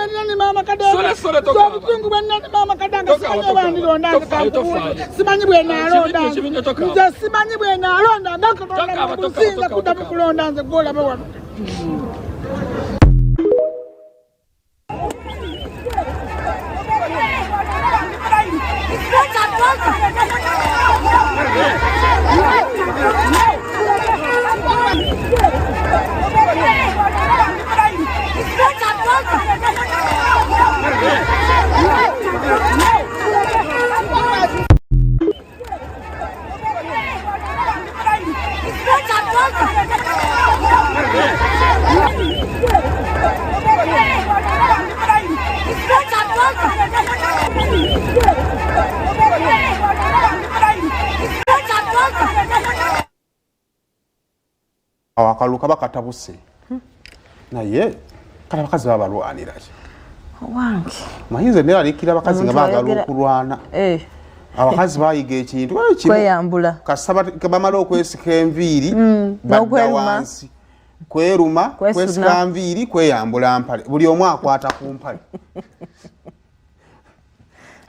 bwenna ni maama Kadanga. Sole, sole, tokaaba. Obusungu bwenna ni maama Kadanga. Tokaaba, Simanyi oba tokaaba. ndironda nze Tofaayo, kankubuulire. tofaayo. Simanyi bwenaalonda Kibi nnyo, nze. kibi nnyo, tokaaba. Nze simanyi bwenaalonda nga Katonda Tokaaba, tokaaba, sinza tokaaba, kuddamu tokaaba. kulonda nze gwolaba wano. Awo akalulu kaba katabuse, naye kati abakazi baba balwanira ki? Owange. Manyi nze neraliikira abakazi nga Omuntu baagala ayogera- okulwana. Eh, Abakazi bayiga ekintu kimu. Kweyambula. Kasita bamala okwesika enviiri, badda N'okweruma. wansi kweruma. Kwesuna. Kwesika nviiri, kweyambula mpale, buli omu akwata ku mpale.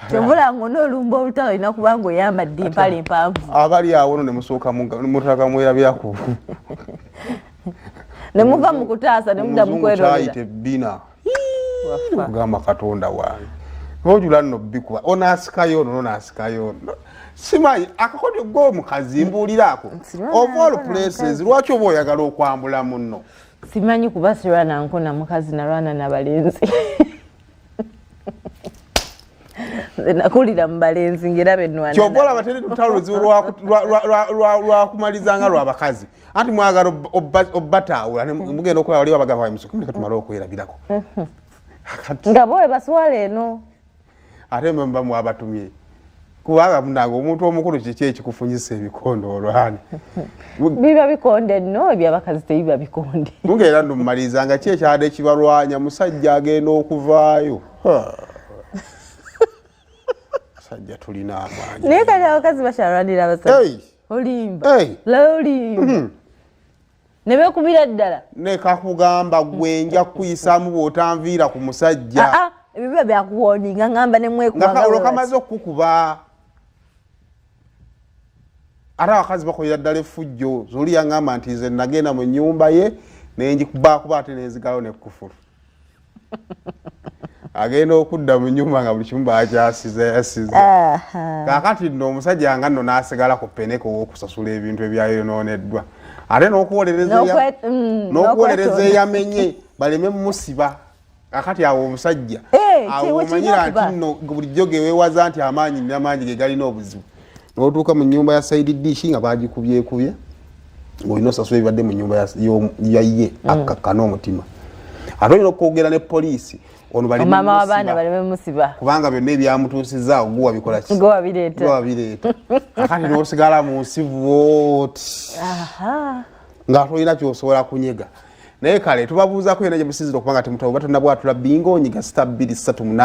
Kyobula ngo n'olumba olutalo olina kuba nga oyambadde empale empanvu. Abali awo no ne musooka mutaka mwerabiraku. Ne muva mu kutaasa ne mudda mu Omuzungu kwerolera. kyayita ebbina kugamba Katonda wange, ojula nno bikuba onaasikayo ono nonaasikayo ono, simanyi akakodyo g'omukazi mbuuliraako. Sirwana Of all nkona places, mukazi. lwaki oba oyagala okwambula munno? Simanyi kuba sirwana nkona mukazi, nalwana nabalenzi. Nze nakulira mu balenzi ngera benwana. Kyova olaba teri lutalo luzibu lwakumaliza nga lwabakazi, anti mwagala obbataawula mugenda okulaba waliwo abagamba, "Musoke muleka tumale okwerabirako." Kati nga bowe baswala eno. Ate mwe muba mwabatumye, kubanga munange omuntu omukulu kiki ekikufunyisa ebikondo olwani? Biba bikonde nno, ebyabakazi tebiba bikonde. Mugenda nno mumaliriza nga ki ekyadde kibalwanya, musajja agenda okuvaayo. Ha. Musajja tulina amaanyi. Naye kati abakazi bakyalwanira abasajja? Hey! Olimba. Hey! Laba, olimba ne beekubira ddala. Nekakugamba gwe nja kukuyisaamu bw'otanviira ku musajja. Ah, ah, ebyo biba byakuwoninga ngamba Nga nemwekuba. Olwo kamaze okukukuba, ate abakazi bakolera ddala effujjo. Zoli yaŋŋamba nti nze nagenda mu nnyumba ye nenjikubakuba ate nenzigalawo nekufulu. Agenda okudda mu nyumba nga buli kimu bakyasiza yasiza. Kakati nno omusajja nga nno n'asigala ku peneko ow'okusasula ebintu ebyayonooneddwa, ate n'okuwolereza n'okuwolereza n'okwetonda. Eyamenye baleme mumusiba. Kakati awo omusajja Eh, awo kiwe omanyira kirina nti nno bulijjo geweewaza nti amaanyi nina amaanyi ge galina obuzibu, n'otuuka mu nyumba ya side dish nga bagikubyekubye, ng'olina osasula ebibadde mu nyumba ya ye. Akkakkana omutima, ate olina okwogera ne poliisi ono baleme Maama mumusiba. w'abaana baleme musiba. Kubanga byonna ebyamutuusizaawo gwe wabikola ki? Gwe wabireeta. Gwe wabireeta. Kakati n'osigala mu nsi bwoti nga tolina kyosobola kunyega. Naye kale tubabuuzaako yena gye musinzira okuba nga temutabuba tonabwatula bingo, onyiga *238.